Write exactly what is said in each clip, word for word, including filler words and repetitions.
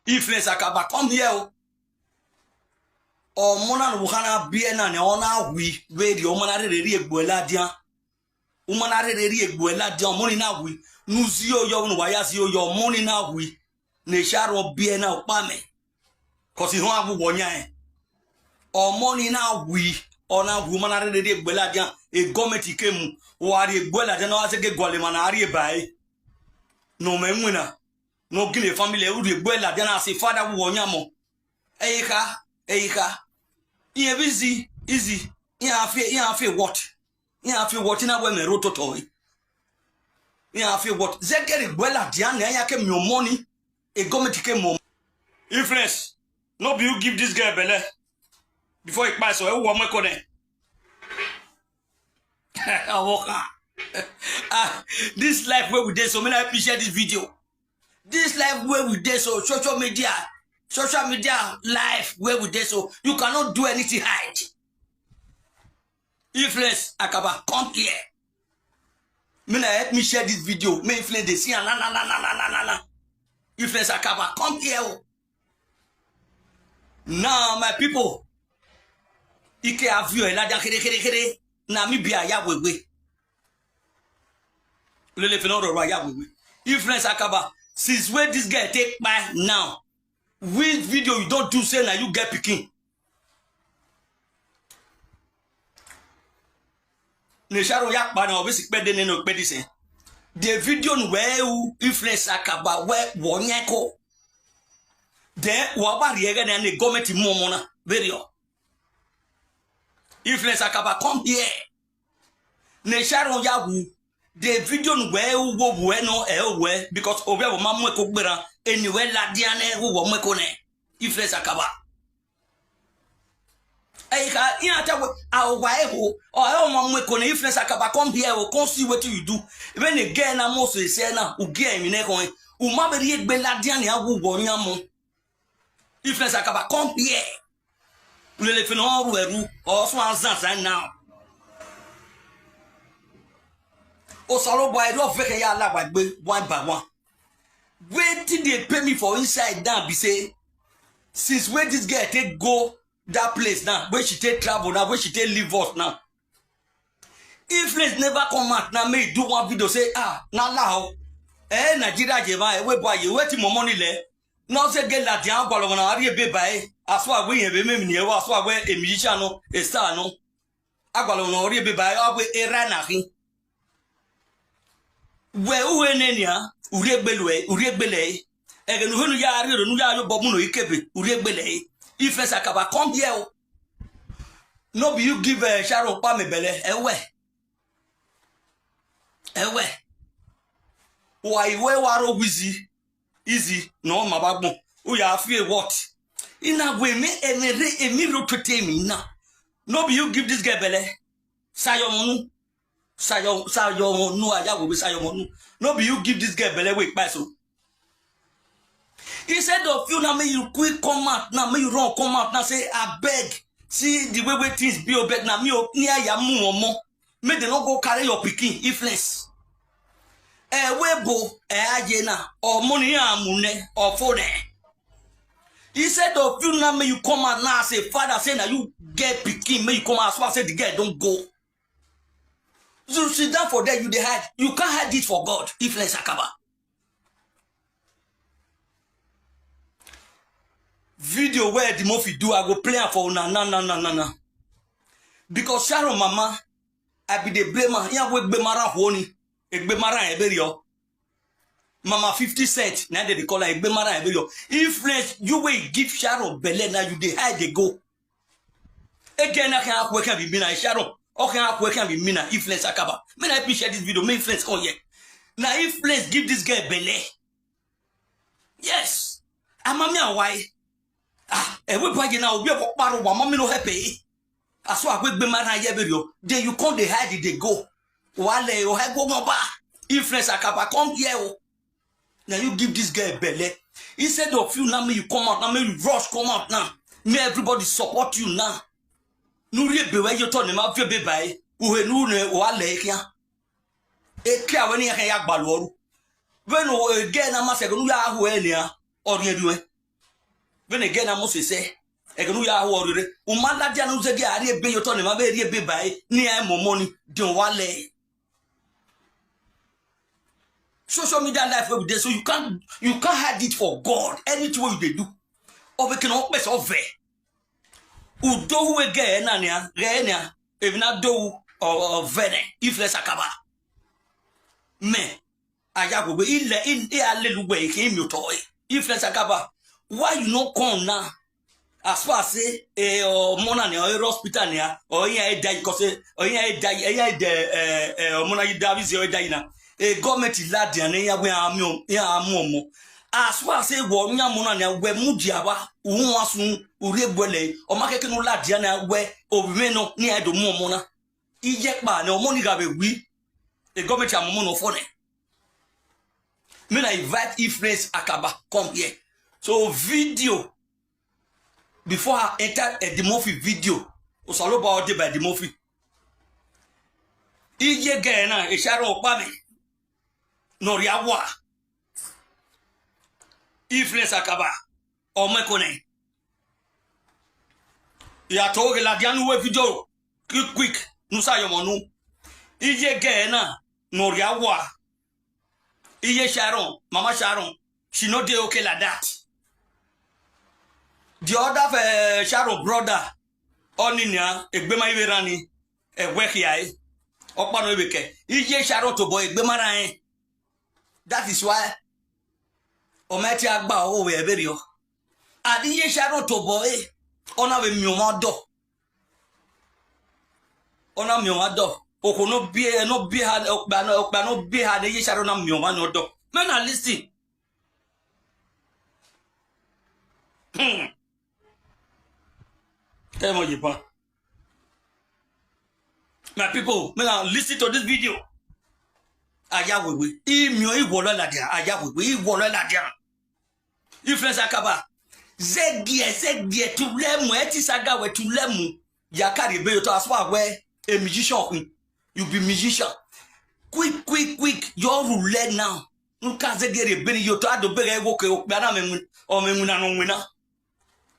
Influence Akaba, come here o. Ọmọ na ne u kha na biẹ na ne ọ na wi vberriọ, u ma na rherhe rhie egbe ladian. U ma na rherhe rhie egbe ladian, ọmọ ni na wi. Ne u zio yọ, ne uwa ya zio yọ, ọmọ ni na wi. Ne Sharon biẹ na ọkpa mẹ. Cause ihọn a wu wọ yan ẹn. Ọmọ ni na wi, ọ na wi, u ma na rherhe rhie egbe ladian, e gọọmenti ke mu, wa rhie egbe ladian ne ọ gha zẹgẹ gualọ emwa na rhie ba ẹre. Ne ọ mwẹ iwinna, ne ọ gele family ẹre, u rhie egbe ladian na, as a father wu wọ yan mọ. Ẹ i kha, ẹ i kha. Irẹn vbe easy, easy. Iran fi, iran fi what? Iran fi what? Na wẹ mẹ rre ototọ re. Iran fi what? Zẹgẹ rhie egbe ladian ne iran ke miẹn ọmọ ni, e gọọmenti ke mu ọmọ. Influence, no be you give this girl belle before e kpa eso, ẹ u wọ mu ẹko nẹ. Ọvbokhan. Ah, this life wey we dey so, make una help me share this video. This life wey we dey so, social media, social media life wey we dey so, you cannot do anything hide. Influence Akaba, come here. Make una help me share this video. Make Influence dey see am na na na na na na na. Influence Akaba, come here o. Now, my people, ike a viọ ladian khere khere khere, na mi bia ya wewe. Lele fẹ ne ọ rhọrọ a ya wewe. Influence Akaba, since wey this girl take kpai now, which video you don do say na you get pikin? Ne Sharon ya kpa na, obviously kpẹdẹ nene okpẹdẹ sẹ. The video ne wẹ ru Influence Akaba wẹ wọ yan ẹko. Then wa gba rhie ẹghẹ na ne government mu ọmọ na vberriọ. Influence Akaba, come here. Ne Sharon ya wu, the video ne wẹ ru wo wẹ nọ ẹ o wẹ, because ovbi ẹvbo ma mu ẹko gberra, eni wẹ ladian nẹ, wo wọ mu ẹko nẹ. Influence Akaba. Ẹ i kha, iran ta wẹ, a o wa ẹho, ọ ẹ ọmwa mu ẹko nẹ, Influence Akaba, come here o, come see wetin you do. Vbene girl na mu osẹsẹ na, u gie emwi nẹ khọe, u ma vbe rhie egbe ladian nian wu wọ yan mu. Influence Akaba, come here. Lele fẹ ne ọ ru ẹru, ọ suẹn azanzan now. Osanobua, erriọ ọ vbe khẹ ya la wa egbe one by one. Wetin dey pain me for inside now be say, since wey this girl take go that place now, wey she take travel now, wey she take leave us now, Influence never come out now, make he do one video say, ah, na la o. Eh, Nigeria ye va, eh, we boy, ye wetin more money le. Na ọ zẹgẹ ladian gualọ ọmwa na rhie ebe ba ẹre, asua wẹ irẹn vbe mẹ emwi ne irẹn ru, asua wẹ e musician nọ, e star nọ. A gualọ ọmwa na rhie ebe ba ẹre, ọ wẹ erha na khin. Wẹ u he nẹ nian, u rhie egbe luẹ, u rhie egbe lẹ ẹre. Ẹghẹ ne u he ne u ya rhie ro, ne u ya ye obọ mu ne ikebe, u rhie egbe lẹ ẹre. Influence Akaba, come here o. No be you give, eh, Sharon kpa mẹ bẹlẹ, ẹ wẹ. Ẹ wẹ. Wa i wẹ wa ro Wizzy, Izzy, ne ọ ma vbe agbọn. U ya fi what? I na wẹ emẹ, emẹ rre, emẹ rre otete emwi na. No be you give this girl belle. Sayọ ọmọ unu. Sayọ, sayọ ọmọ unu, a ya wẹ wẹ sayọ ọmọ unu. No be you give this girl belle wey kpa eso. Instead of you now, make you quick come out now, make you run come out now, say, "Abeg, see the way wey things be, o, beg na me o, ne I ya mu ọmọ. Make dem no go carry your pikin, Influence." Ẹ wẹ ebo, ẹ a ye na, ọmọ ne iran mu nẹ, ọ fo nẹ. Instead of you now, make you come out now as a father, say na you get pikin, make you come out, so I say the girl don go. You sit down for there, you dey hide. You can't hide it for God, Influence Akaba. Video where the movie do, I go play am for una na na na na na. Because Sharon mama, I be dey blame am. Iran wẹ egbe ma rran okhuo ni, egbe ma rran ẹre vberriọ. Mama fifty cent, na dem dey call am, egbe ma rran ẹre vberriọ. Influence, you wey give Sharon belle, now you dey hide dey go. Ege na khian akhuẹ khian vbe imina, Sharon. Ọ khian akhuẹ khian vbe imina, Influence Akaba. Make una help me share this video, make Influence come here. Na Influence give this girl belle. Yes. A ma miẹn a wa ẹre. Ah, ẹ wẹ ebo a ye na, ovbi ẹvbo kpa rre owa, a ma miẹn ne ọ help ẹre. Asua wẹ egbe ma rran ẹre vberriọ. Then you come dey hide dey go. Wa lẹ ẹre, ọ hẹ guọghọn ba. Influence Akaba, come here o. Now you give this girl belle. Instead of you now, make you come out now, make you rush come out now. Make everybody support you now. Ne u rhie ebe wẹ ye otọ ne ma viọ ebe ba ẹre. U he ne u ne wa lẹ ẹre khian. Ekia wẹ ne iran khian ya gbalọ ru. Vbene e girl na ma sẹ ẹghẹ ne u ya hu ẹre nian, ọ rhiẹnrhiẹn. Vbene ẹghẹ na mu sẹ sẹ, ẹghẹ ne u ya ho ọrere, u ma ladian ne u zẹgiẹ a rhie ebe ye otọ ne emwa vbe rhie ebe ba ẹre, ne iran mu ọmọ ni diọn wa lẹ. Social media life wey we dey so, you can't, you can't hide it for God. Anything wey you dey do, ọ vbe kene ọ kpẹsẹ ọvẹ. U do hu ẹghẹ na nian, ghẹ nian, emwi na do hu, ọ, ọ vẹ nẹ, Influence Akaba. Mẹ, a ya wegbe, ilẹ, i, i a lele uwẹ, i khin miotọ ẹre. Influence Akaba, why you no come now? As far as say, eh, ọmọ na nian, ọ rre hospital nian, ọ iran e da yi, cause, eh, ọ iran e da yi, iran e da, eh, eh, ọmọ na yi da, vbe izi ọ da yi na. E gọọmenti ladian ne iran wẹ iran mu, iran mu ọmọ. As far as say wẹ ọ yan ọmọ na nian, wẹ mudia vba, u huan sun, u rhie egbe lẹ, ọ ma kẹkẹ ne u ladian nian wẹ ovbi mwẹ nọ, ne iran do mu ọmọ na. Iyẹkpa nẹ ọmọ ni gha vbe wi, e gọọmenti a mu ọmọ nọ fọ nẹ. Me na invite Influence Akaba come here. So video, before I enter Eddie Murphy video, Osanobua ọ deba Eddie Murphy. Iye gẹrẹ na, Sharon ọkpa mwẹ ne ọ rhia wa. Influence Akaba, ọ mu ẹko nẹ. Ya to ghe ladian ne uwu video quick quick, ne u sa ye ọmọ nu. Iye gẹrẹ na ne ọ rhia wa. Iye Sharon, Mama Sharon, she no dey okay like that. The other, eh, Sharon brother, ọni nian, egbe ma i vbe rran ni, ẹwẹ khiare, ọkpa nọ vbe kẹ. Iye Sharon tobọ egbe ma rran rẹn. That is why ọ ma tie a gba ọvbokhan vberriọ. And iye Sharon tobọ ẹre, ọ na vbe miẹn ọmwa ọdọ. Ọ na miẹn ọmwa ọdọ. Okhuo ne ọ biẹ, ne ọ biẹ eha, okpia ne, okpia ne ọ biẹ eha ne iye Sharon na miẹn ọmwa nọ ọdọ. Mẹ na listen. Hmm. Tell me, Japan. My people, me now listen to this video. A ya wegbe. I miẹn ọẹn, I wọlọ ladian. A ya wegbe. I wọlọ ladian. Influence Akaba. Zẹgiẹ, zẹgiẹ, tulẹ mu, ẹ te saga wẹ tulẹ mu. Ya kare ebe ye otọ, as far wẹ a musician khin. You be musician. Quick, quick, quick. Your rule now. Nka zẹgiẹ rhie ebe ni ye otọ, a do beghe wo ke okpia na, ọ mwẹ iwinna ne ọ winna.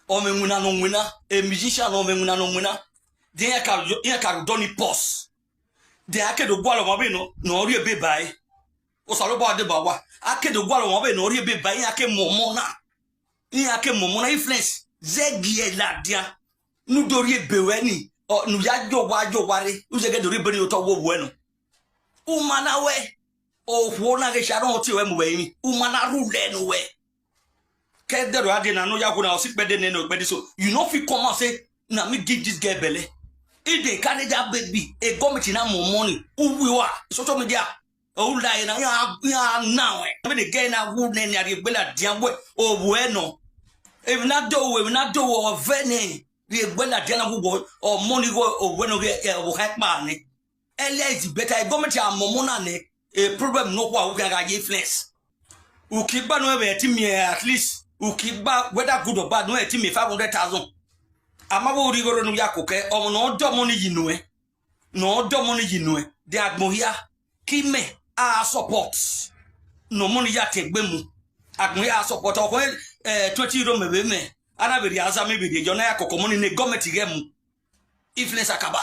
Ọ mwẹ iwinna ne ọ winna, a musician, ọ mwẹ iwinna ne ọ winna. Then iran ka, iran ka rhie odọ ni pause. Then a ke do gualọ ọmwa vbene ọ, ne ọ rhie ebe ba ẹre. Osanobua deba uwa. A ke do gualọ ọmwa vbene ọ rhie ebe ba ẹre, iran ke mu ọmọ na. Iran ke mu ọmọ na, Influence. Zẹgiẹ ladian. Ne u do rhie ebe ruẹ ni, ọ, ne u ya yo owa, yo owa rre, u zẹgiẹ do rhie ebe ni ye otọ wo owẹ nọ. U ma na wẹ, okhuo na ghe Sharon ọ tie ruẹ mu vbe ẹrinmwi, u ma na rhulẹ ne uwẹ. Ke ẹdẹrriọ a die na ne ọ ya wu na, ọ si kpẹdẹ nẹ ne ọ kpẹdẹ so. You no fit come out say, "Na me give this girl belle." If they carry that baby, a government na mu money, u wi wa, social media, u la ẹre na, iran, iran na ruẹ. Vbene girl na wu nẹ, ne a rhie egbe ladian wẹ, owẹ nọ. Emwi na do ru, emwi na do ru, ọ vẹ nẹ, rhie egbe ladian na wu wọ, ọ money wẹ, owẹ nọ ghe, ẹ, ọ kha kpa nẹ. Earlier is better. E government a mu ọmọ na nẹ, e problem nọkhua u khian gha ye Influence. U ki gba ne u vbe ẹtin miẹn, at least u ki gba, whether good or bad, ne u vbe ẹtin miẹn five hundred thousand. A ma vbe rhie igho rre ne u ya koko ẹre, ọmọ ne ọ dọmọ ni yi nuẹn, ne ọ dọmọ ni yi nuẹn, de agbọn hia, ke imẹ a support, ne ọmọ ni ya tie egbe mu, agbọn hia a support, ọkhọ, eh, twenty euro mẹ vbe mẹ, a na vbe rhie azan, mẹ vbe rhie yọ, na ya koko ọmọ ni ne government ghẹ mu. Influence Akaba.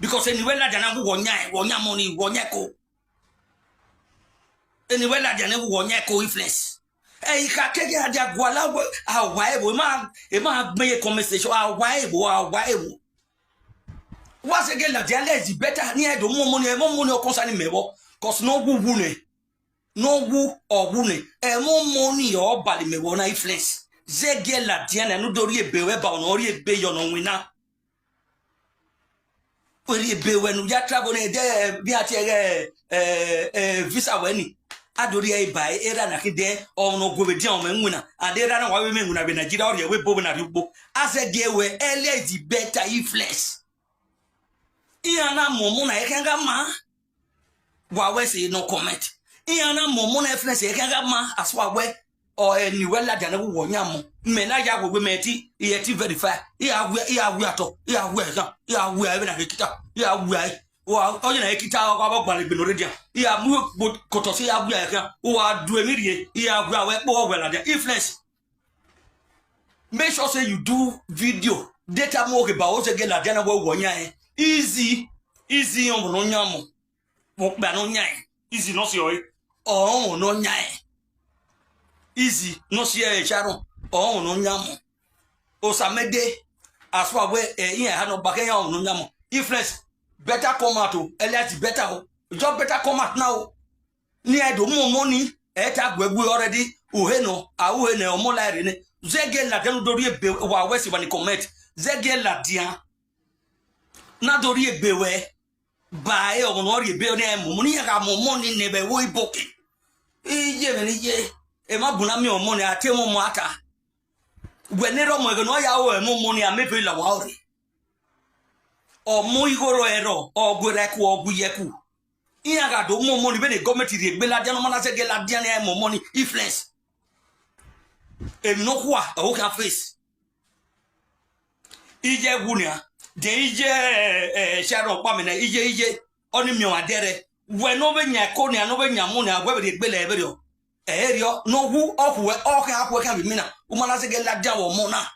Because eni wẹ ladian na wu wọ yan, wọ yan money, wọ yan ẹko. Eni wẹ ladian na wu wọ yan ẹko, Influence. Ẹ, I kha keghi a dia gualọ wẹ, a wa ẹvbo, ẹ ma, ẹ ma gbẹn ye comment section, a wa ẹvbo, a wa ẹvbo. Wa sẹ ghe ladian lẹ is better, ne iran do mu money, ẹ mu money ọ concern mẹ vbọ. Cause ne ọ wu wu nẹ. Ne ọ wu, ọ wu nẹ, ẹ mu money ọ bali mẹ vbọ na, Influence. Zẹgiẹ ladian na, ne u do rhie ebe ruẹ ba, ọ ne ọ rhie ebe yọ ne ọ winna. Wẹ rhie ebe ruẹ ne u ya travel nẹ, de, eh, vbe a tie ẹghẹ, eh, eh, visa wẹ ni. A do rhie ẹre ba, erha na khin de, ọ ne ọ gu vbe dian ọmọ iwinna, and erha na wa vbe mwẹ iwinna vbe Nigeria, ọ rhie ẹvbo ebo vbe na rrie ugbo. A zẹgiẹ ruẹ, earlier is better, Influence. Iran na mu ọmọ na, ẹ khian gha ma. Wa wẹ sẹ no comment. Iran na mu ọmọ na, Influence, ẹ khian gha ma, as far wẹ, ọ, eni wẹ ladian na wu wọ yan mu. Mẹ na ya wegbe, mẹ ti, I ti verify. I ya wia, I ya wia otọ, I ya wia ẹghan, I ya wia ẹvbo na ghe kita, I ya wia ẹre. Wa, ọ ye na ghe kita, ọ gha vbe gbalẹ egbe ne ọ rre dia. I ya mu kotọ si, I ya wia ẹghan. Wa do emwi rhie, I ya wia wẹ kpo wẹ ladian. Influence. Make sure say you do video. Data mo ke ba o Zẹgiẹ ladian na wẹ wọ yan ẹn. Easy, Easy ọmọ ne ọ yan mọ. Vbe ọkpia ne ọ yan ẹn, Easy ne ọ si ọre. Ọmọ ne ọ yan ẹn. Easy ne ọ si ẹre Sharon. Ọmọ ne ọ yan mọ. Osamẹde, asua wẹ, eh, iran eha ne ọ gba khẹ iran ọmọ ne ọ yan mọ. Influence, better come out o. Elias, better o. Just better come out now o. Ne iran do mu ọmọ ni, ẹ ta gu ẹre gui already, uhe nọ, a uhe nẹ, ọmọ la rre nẹ. Zẹgiẹ ladian ne u do rhie egbe, wa wẹ si wa ni comment. Zẹgiẹ ladian na do rhie egbe wẹ, ba ẹre ọmọ ne ọ rhie egbe ne iran mu ọmọ, ne iran gha mu ọmọ ni nẹ vbe ẹvbo iboke. Iye mwẹ ne iye, emwa bu na miẹn ọmọ ni, a te mwẹ ọmọ a ta. Wẹ ne erha ọmọ ẹghẹ ne ọ ya ru ẹmwẹ ọmọ ni, a mẹ vbe la wa ọrre. Ọmọ igho rrọọ ẹrọ, ọ gu erha ẹku, ọ gu iye ẹku. Iran gha do mu ọmọ ni vbene gọọmenti rhie egbe ladian, ne ọ ma na zẹgiẹ ladian ne iran mu ọmọ ni, influence. Emwi ne ọ khua, ọ khian face. Iye wu nian, de iye, eh, eh, Sharon ọkpa mẹ nẹ, iye, iye, ọ ni miẹn ọmwa dẹrẹ. Wẹ ne ọ vbe yan ẹko nian, ne ọ vbe yan mu nian, wẹ vbe rhie egbe lẹ vberriọ. Ẹ i rriọ, ne ọ wu, ọ khuẹ, ọ khian khuẹ khian vbe imina, u ma na zẹgiẹ ladian vbe ọmọ na.